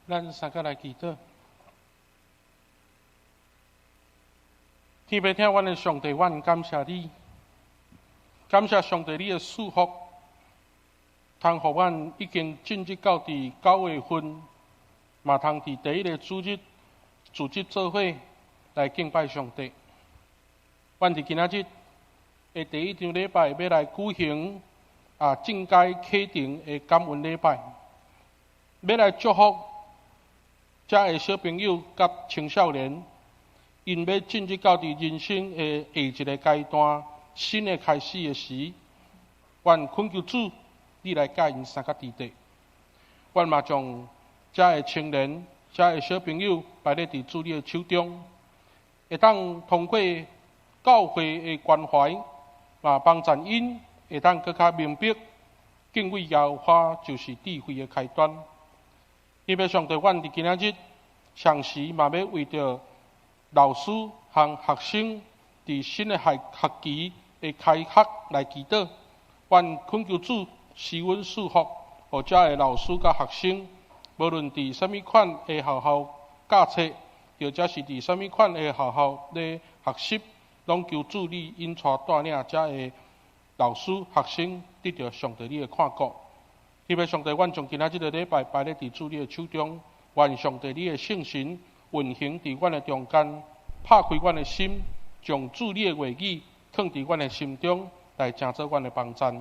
咱三個來祈禱。天父疼阮的上帝，阮感謝你，感謝上帝你的賜福，通予阮已經進入到佇9月份，嘛通佇第一个主日組織做伙來敬拜上帝。阮佇今仔日的第一場禮拜，欲來舉行進階課程的感恩禮拜，欲來祝福遮的小朋友佮青少年，𪜶欲進入到佇人生的下一个階段，新的開始的時，阮懇求主，你來佮𪜶相佮佇底。阮嘛將遮的青年、遮的小朋友擺咧佇主你的手中，會當通過教會的關懷，嘛幫助𪜶會當閣較明白，敬畏耶和華就是智慧的開端。特別上帝，阮佇今仔日同時嘛欲為著老師和學生佇新的學學期的開學來祈禱。阮懇求主賜阮賜福，予遮的老師佮學生，無論佇啥物款的學校教冊，或者是佇啥物款的學校咧學習，攏求主你引帶帶領遮的老師、學生得著上帝你的看顧。特別上帝，阮將今仔這个禮拜擺咧佇主你的手中，願上帝你的聖神運行佇阮的中間，拍開阮的心，將主你的話語囥佇阮的心中，來成做阮的幫贊。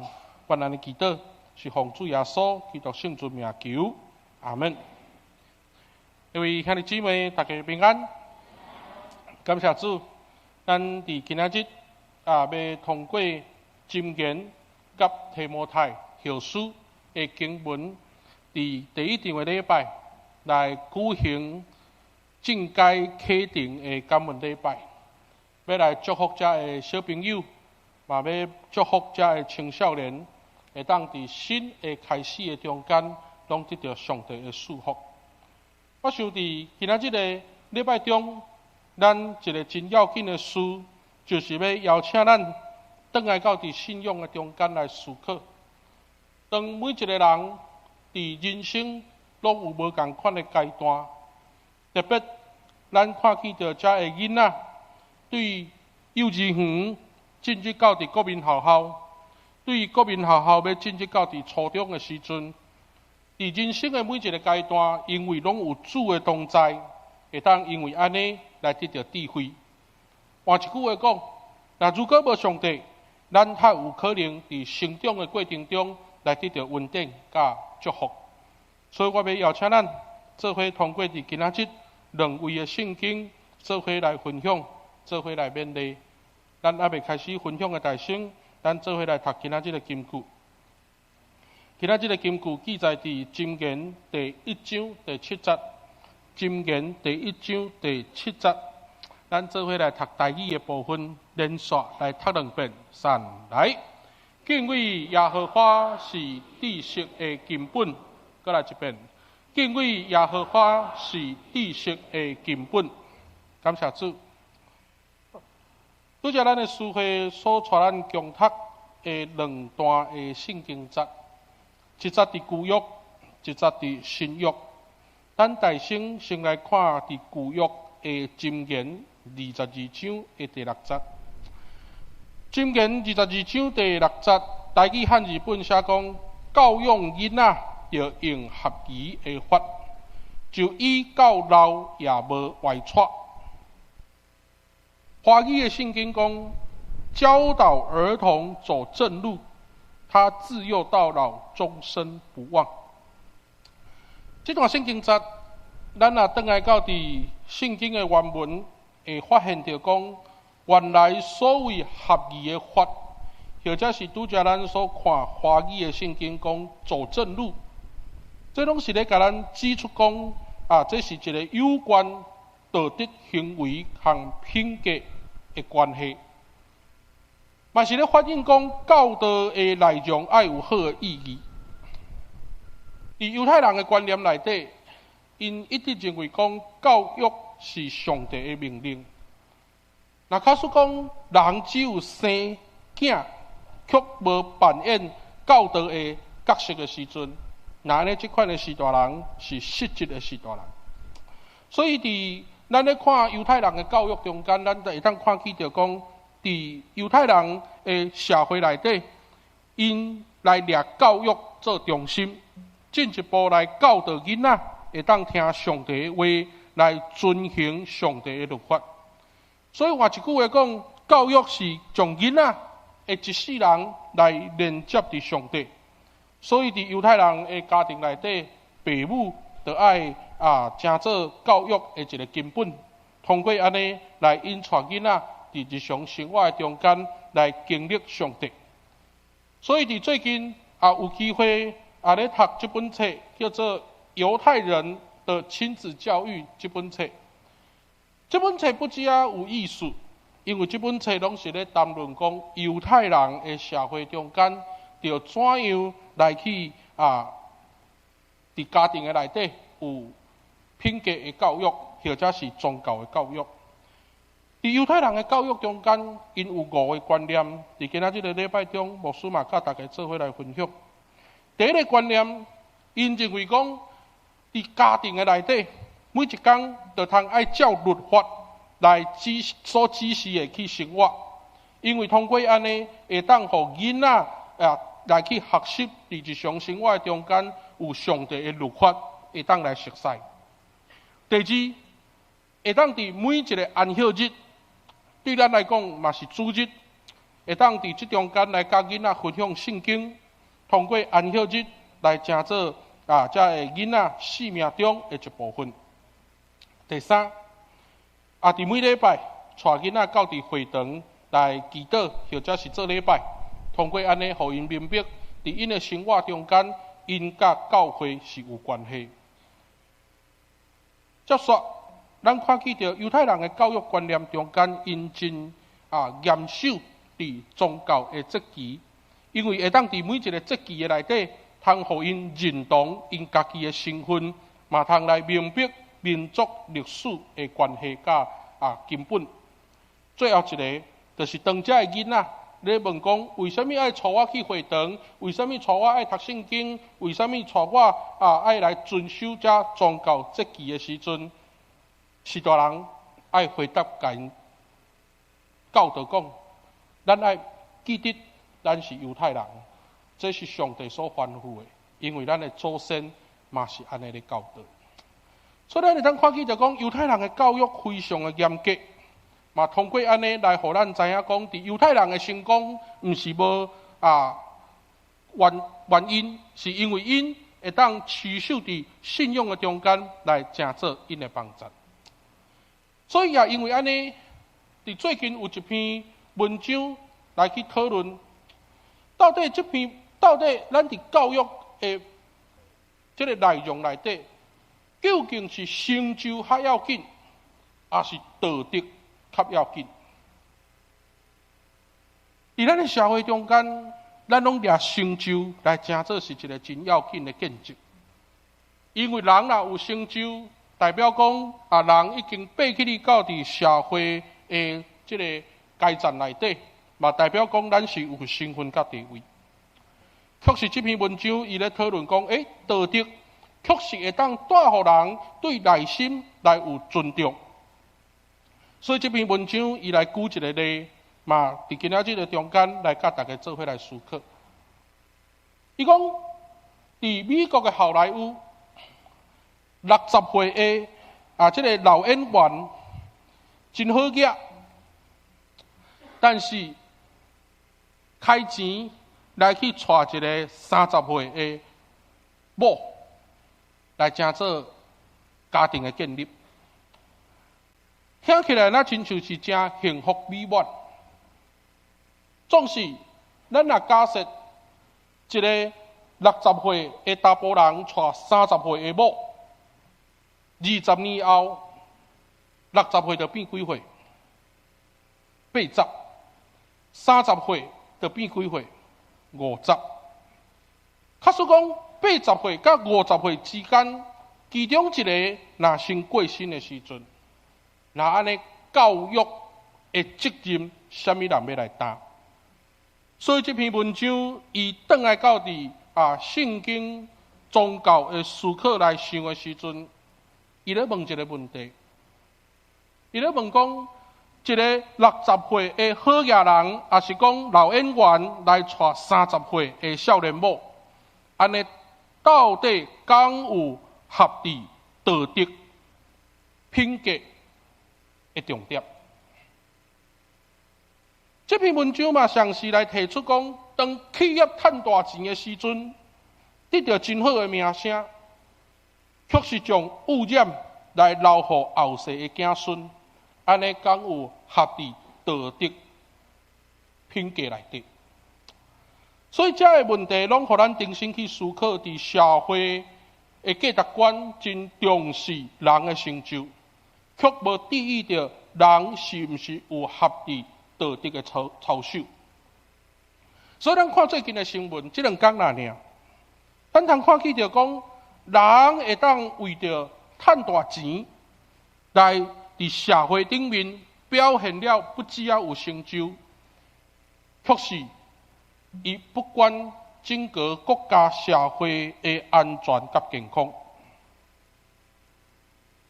阮按呢祈禱，是奉主耶穌基督聖尊名求，阿門。各位兄弟姊妹，大家平安，感謝主，咱佇今仔日欲通過箴言佮提摩太後書的經文，佇第一場的禮拜來舉行進階課程的感恩禮拜，欲來祝福遮的小朋友，嘛欲祝福遮的青少年，會當佇新的開始的中間，攏得著上帝的祝福。我想佇今仔這个禮拜中，咱一个真要緊的事，就是欲邀請咱轉來到佇信仰的中間來思考。當每一个人佇人生攏有無仝款的階段，特別咱看見著遮的囡仔對幼稚園進入到佇國民學校，對國民學校欲進入到佇初中的時陣，佇人生的每一个階段，因為攏有主的同在，會當因為按呢來得著智慧。換一句話講，若如果無上帝，咱較有可能佇成長的過程中來得著恩典佮祝福。所以我欲邀請咱做伙通過佇今仔日兩位的聖經，做伙來分享，做伙來勉勵。咱猶未開始分享的台先，咱做伙來讀今仔日的金句。今仔日的金句記載佇箴言第一章第七節。箴言第一章第七節，咱做伙來讀台語的部分，連續來讀兩遍。三來，敬畏耶和華是知識的根本。閣來一遍，敬畏耶和華是知識的根本。感謝主。拄才咱的司會所帶咱共讀的兩段的聖經節，一節佇舊約，一節佇新約。咱大先先來看佇舊約的箴言22章的第六節。箴言二十二章第六節，台語漢字本寫講：教養囡仔著用合宜的法，就以到老也無歪趖。華語的聖經講：教導兒童走正路，他自幼到老，終身不忘。這段聖經節，咱若轉來到佇聖經的原文，會發現著講，原來所謂合宜的法，或者是拄才咱所看華語的聖經講走正路，這攏是咧共咱指出講，這是一个有關道德行為和品格的關係，嘛是咧反映講教導的內容愛有好的意義。佇猶太人的觀念內底，𪜶一直認為講教育是上帝的命令。若假使講人只有生囝，卻無扮演教導的角色的時陣，若按呢這款的序大人是失職的序大人。所以佇咱咧看猶太人的教育中間，咱就會當看見著講，佇猶太人的社會內底，𪜶來掠教育做中心，進一步來教導囡仔會當聽上帝的話，來遵行上帝的律法。所以換一句話講，教育是將囡仔的一世人來連接佇上帝。所以佇猶太人的家庭內底，爸母就愛成做教育的一個根本，通過按呢來引帶囡仔佇日常生活的中間來經歷上帝。所以佇最近也有機會咧讀這本冊，叫做《猶太人的親子教育》這本冊。這本冊不只啊有意思，因為這本冊攏是咧談論講猶太人的社會中間，著怎樣來去佇家庭的內底有品格的教育，或者是宗教的教育。佇猶太人的教育中間，𪜶有五個觀念。佇今仔這個禮拜中，牧師嘛佮大家做伙來分享。第一個觀念，𪜶認為講，佇家庭的內底，每一工就通愛照律法來指所指示的去生活，因為通過按呢，會當予囡仔來去學習佇日常生活中間有上帝的律法，會當來熟悉。第二，會當佇每一個安息日，對咱來講嘛是主日，會當佇這中間來佮囡仔分享聖經，通過安息日來成做這个囡仔生命中的一部分。第三，佇每禮拜帶囡仔到佇會堂來祈禱，或者是做禮拜，通過按呢，予𪜶明白，佇𪜶的生活中間，𪜶佮教會是有關係。接續，咱看見著猶太人的教育觀念中間，𪜶真嚴守佇宗教的節期，因為會當佇每一個節期的內底，通予𪜶認同𪜶家己的身份，嘛通來明白民族歷史的關係佮根本。最後一個，就是當這个囡仔咧問講，為啥物愛帶我去會堂？為啥物帶我愛讀聖經？為啥物帶我愛來遵守這宗教節期的時陣，序大人愛回答共𪜶教導講，咱愛記得咱是猶太人，這是上帝所吩咐的，因為咱的祖先嘛是按呢咧教導。所以咱會當看見就講，猶太人的教育非常的嚴格，嘛通過按呢來予咱知影講，佇猶太人的成功，毋是無原因，是因為𪜶會當持守佇信仰的中間來成做𪜶的幫助。所以也因為按呢，佇最近有一篇文章來去討論，到底這篇到底咱佇教育的這个內容內底，究竟是成就較要緊，抑是道德較要緊？佇咱的社會中間，咱攏掠成就來成做是一個真要緊的見證。因為人若有成就，代表講人已經爬起去到佇社會的這個階層內底，嘛代表講咱是有身份佮地位。確實這篇文章伊咧討論講，道德確實會當帶予人對內心來有尊重。所以這篇文章伊來舉一個例，嘛佇今仔日的中間來佮大家做伙來思考。伊講，佇美國的好萊塢，60歲的這个老演員真好額，但是開錢來去娶一个30歲的某，來成做家庭的建立，聽起來若親像是誠幸福美滿。總是咱若假設一个60歲的查埔人娶30歲的某，20年後，60歲就變幾歲？80。30歲就變幾歲？50。假使講80歲佮50歲之間，其中一个若先過身的時陣，若按呢教育的責任，啥物人欲來擔？所以這篇文章，伊轉來到佇聖經宗教的思考來想的時陣，伊咧問一個問題，伊咧問講，一個60歲的好額人，抑是講老演員來娶30歲的少年某，按呢到底敢有合佇道德品格的重點？這篇文章嘛，嘗試來提出講，當企業趁大錢的時陣，得著真好的名聲，卻是將污染來留予後世的子孫，按呢敢有合佇道德品格內底？所以這个問題，攏予咱重新去思考，佇社會的價值觀真重視人的成就，卻無注意著人是毋是有合佇道德的操守。所以咱看最近的新聞，這兩工爾，咱通看見著講，人會當為著趁大錢，來佇社會頂面表現了不只仔有成就，卻是伊不管整個國家社會的安全佮健康。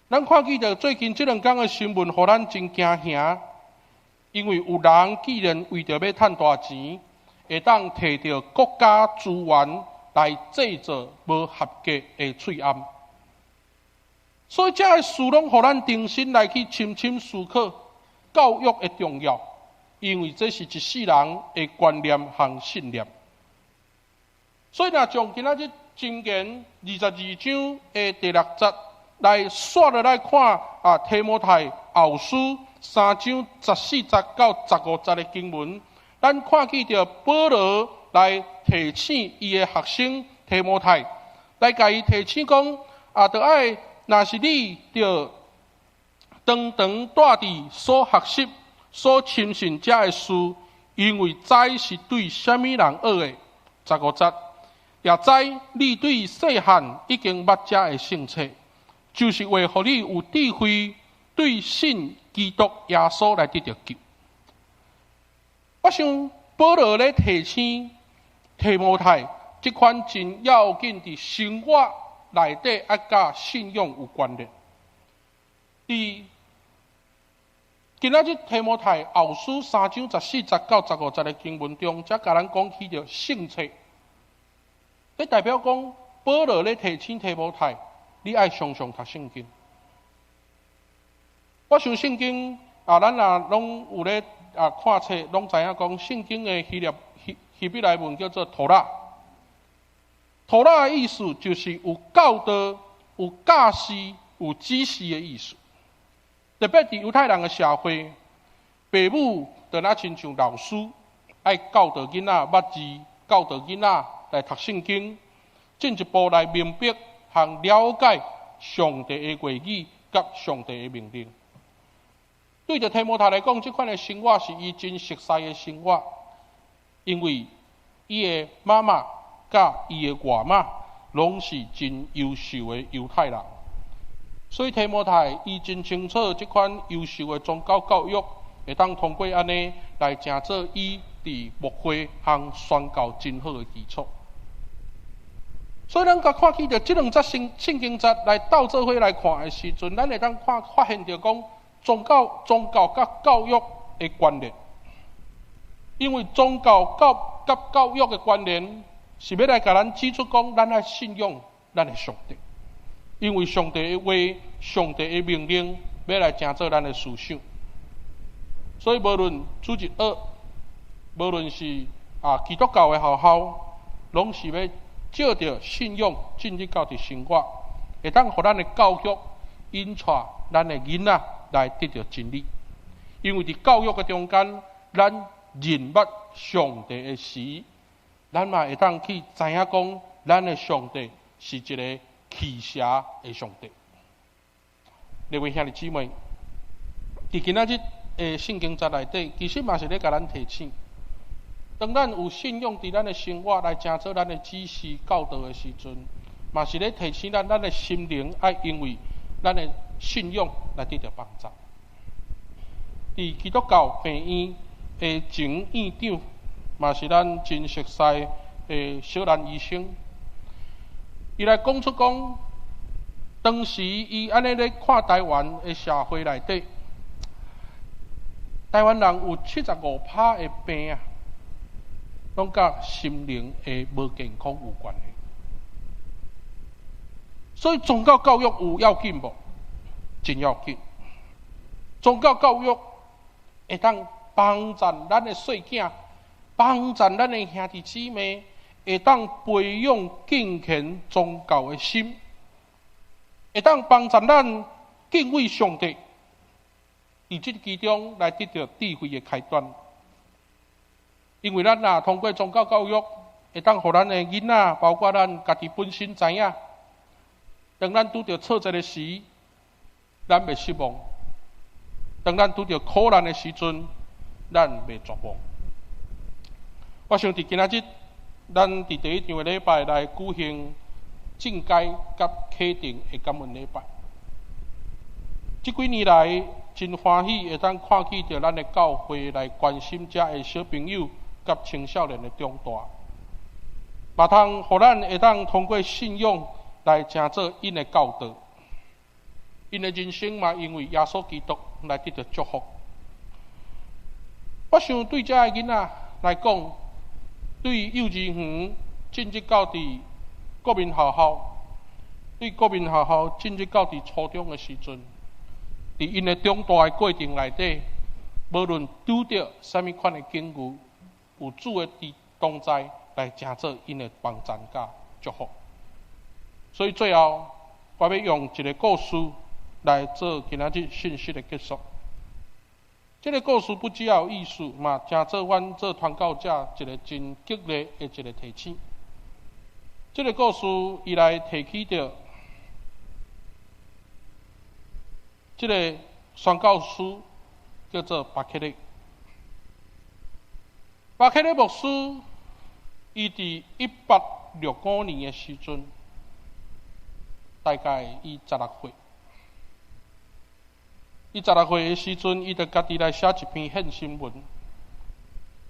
咱看見著最近這兩工的新聞，予咱真驚嚇，因為有人竟然為著欲趁大錢，會當提著國家資源來製造無合格的喙罨。所以這个事攏予咱重新來去深深思考教育的重要，因為這是一世人的觀念和信念。所以，若將今仔日箴言22章的第六節來煞落來看啊，提摩太後書三章十四節到十五節的經文，咱看見著保羅來提醒伊的學生提摩太，來共伊提醒講啊，著愛若是你著常常蹛佇所學習、所深信這个事，因為知是對啥物人學的。十五節，也知你對細漢已經捌這个聖冊，就是為予你有智慧，對信基督耶穌來得著救。我想保羅咧提醒提摩太，這款真要緊佇生活內底愛佮信仰有關聯。佇今仔日提摩太後書三章十四節到十五節的經文中，才共咱講起著聖冊。這代表講保羅咧提醒提摩太，你愛常常讀聖經。我想聖經啊，咱若攏有咧啊看冊，攏知影講聖經的希伯來文叫做妥拉。妥拉的意思就是有教導、有教示、有指示的意思。特別佇猶太人的社會，爸母就若親像老師，愛教導囡仔捌字，教導囡仔來讀聖經，進一步來明白和了解上帝的話語佮上帝的命令。對著提摩太來講，這款的生活是伊真熟似的生活，因為伊的媽媽佮伊的外媽攏是真優秀的猶太人，所以提摩太伊真清楚這款優秀的宗教教育，會當通過按呢來成做伊佇牧會和宣教真好的基礎。所以咱共看起著這兩節聖經節來鬥做伙來看的時陣，咱會當看發現著講宗教佮教育的關聯，因為宗教佮教育的關聯是欲來共咱指出講，咱愛信仰咱的上帝，因為上帝的話、上帝的命令，欲來成做咱的思想。所以無論主日學，無論是啊基督教的學校，攏是欲藉著信仰進入到佇生活，會當予咱的教育引帶咱的囡仔來得著真理。因為佇教育的中間，咱認捌上帝的時，咱嘛會當去知影講，咱的上帝是一个驅邪的上帝。各位兄弟姊妹，佇今仔日的聖經節內底，其實嘛是咧共咱提醒，當咱有信仰佇咱的生活來成做咱的指示教導的時陣，嘛是咧提醒咱，咱的心靈愛因為咱的信仰來得著幫助。佇基督教病院的前院長，嘛是咱真熟似的小蘭醫生。伊來講出講，當時伊按呢咧看台灣的社會內底，台灣人有75趴的病啊，攏佮心靈的無健康有關係。所以宗教教育有要緊無？真要緊。宗教教育會當幫助咱的細囝，幫助咱的兄弟姊妹，會當培養敬虔宗教的心，會當幫助咱敬畏上帝，佇這其中來得著智慧的開端。因為咱若通過宗教教育，會當予咱的囡仔，包括咱家己本身知影，當咱拄著挫折的時，咱袂失望；當咱拄著苦難的時陣，咱袂絕望。我想佇今仔日，咱佇第一場的禮拜來舉行進階佮啟程的感恩禮拜。這幾年來，真歡喜會當看見著咱的教會來關心遮的小朋友佮青少年的長大，嘛通予咱會當通過信仰來成做𪜶的教導，𪜶的人生嘛因為耶穌基督來得著祝福。我想對遮的囡仔來講，對幼稚園進入到佇國民學校，對國民學校進入到佇初中的時陣，佇𪜶的長大的過程內底，無論拄著啥物款的境遇，有主的佇同在來成做𪜶的幫贊佮祝福。所以最後，我欲用一个故事來做今仔日信息的結束。這个故事不只有意思，嘛成做阮做傳教者一个真激勵的一个提醒。這个故事，伊來提起著這个宣教師叫做巴克利。巴克利牧師，伊佇1865年的時陣，大概伊十六歲。伊十六歲的時陣，伊就家己來寫一篇獻心文。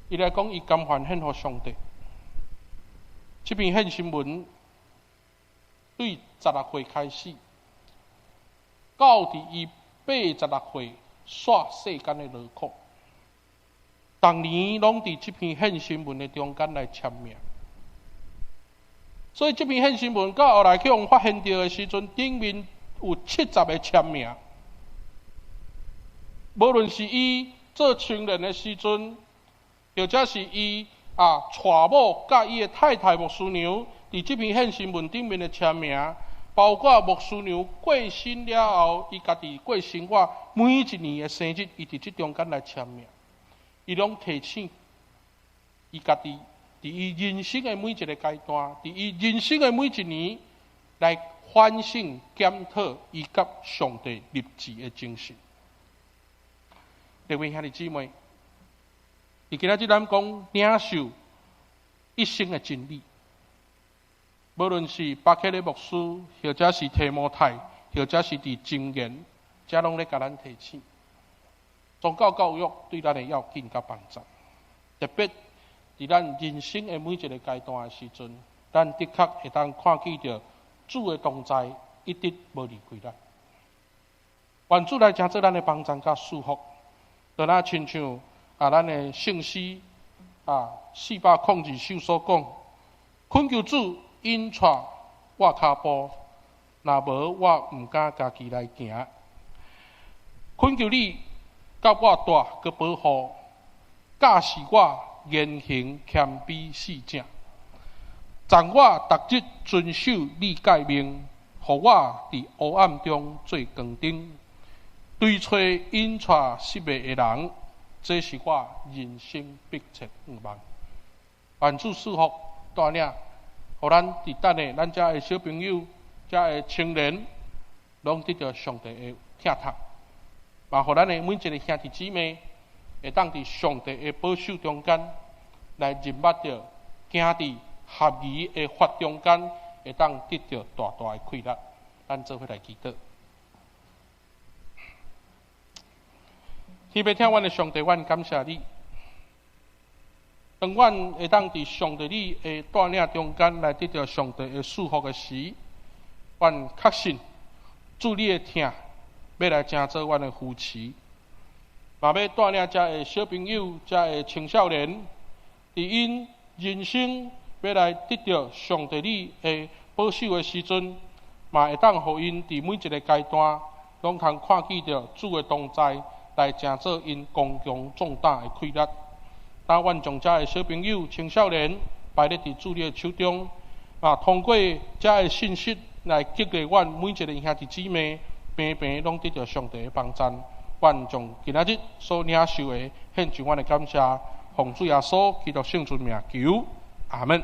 伊來講，伊甘願獻予上帝。這篇獻心文對十六歲開始，到佇伊86歲煞世間的勞苦，逐年攏佇這篇獻心文的中間來簽名。所以這篇獻心文到後來去予發現著的時陣，頂面有70個簽名。無論是伊做青年的時陣，或者是伊娶某佮伊的太太牧師娘，佇這篇獻心文頂面的簽名，包括牧師娘過身了後，伊家己過生活每一年的生日，伊佇這中間來簽名，伊攏提醒伊家己，佇伊人生的每一个階段，佇伊人生的每一年，來反省檢討伊佮上帝立志的精神。各位兄弟姊妹，佇今仔日咱講領受一生的真理，無論是巴克利牧師，或者是提摩太，或者是佇箴言，這攏咧共咱提醒，宗教教育對咱的要緊佮幫助，特別佇咱人生的每一个階段的時陣，咱的確會當看見著主的同在，一直無離開咱。願主來成做咱的幫助佮祝福。就若親像咱的聖詩402首所講，懇求主引帶我跤步，若無我毋敢家己來行。懇求你佮我帶閣保護，教示我言行謙卑四正，贈我逐日遵守你誡命，予我佇黑暗中做光燈。追揣引帶失迷的人，這是我人生迫切願望。願主賜福帶領，予咱佇等下，咱遮的小朋友、遮的青年，攏得著上帝的疼痛，嘛予咱的每一个兄弟姊妹，會當佇上帝的保守中間，來認捌著，行佇合宜的法中間，會當得著大大的快樂。咱做伙來祈禱。天父疼阮的上帝，阮感謝你。當阮會當佇上帝你的帶領中間來得著上帝的祝福的時，阮確信主你的疼欲來成做阮的扶持，嘛欲帶領遮的小朋友、遮的青少年，佇𪜶人生欲來得著上帝你的保守的時陣，嘛會當予𪜶佇每一个階段，攏通看見著主的同在，來成做𪜶剛強壯膽的氣力。當阮將遮的小朋友、青少年擺咧佇主你的手中，啊，通過遮的信息來激勵阮每一个兄弟姊妹，平平攏得著上帝的幫贊。阮將今仔日所領受的獻上阮的感謝，奉主耶穌基督聖尊名求，阿門。